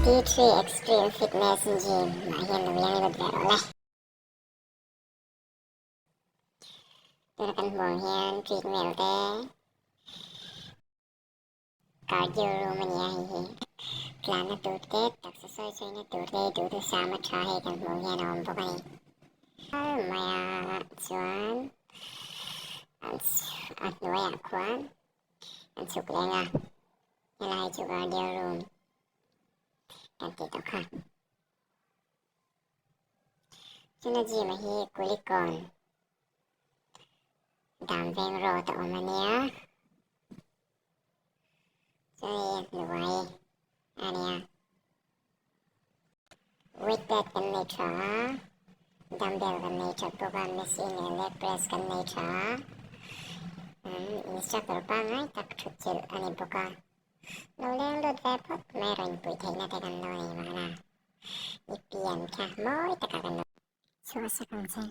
23 Extreme Fitness Gym ah hian lo leng lut ve rawh le. Tuna kan hmuh ang hian treadmill te cardio room a ni a hei hi. Tlanna tur te taksa sawi sawina tur te duhthusam a tha hei kan hmuh hian a awm bawk a ni. Kal mai a chuan a hnuaiah khuan an chhuk leng a helai chu cardio room kan tih tawh kha. Chuna gym a hi Kulikawn Damveng road a awm a nia chuan hei a hnuai a nia. Weight pad kan nei tha a, dumbbell kan nei tha bawk a, machine leh leg press kan nei tha a, instructor pangngai tak thut chilh a ni bawk a, lo leng lut ve phawt mai rawn puih theihna te kan lo nei mahna, i pian kha mawi taka kan lo chhuahsak ang che.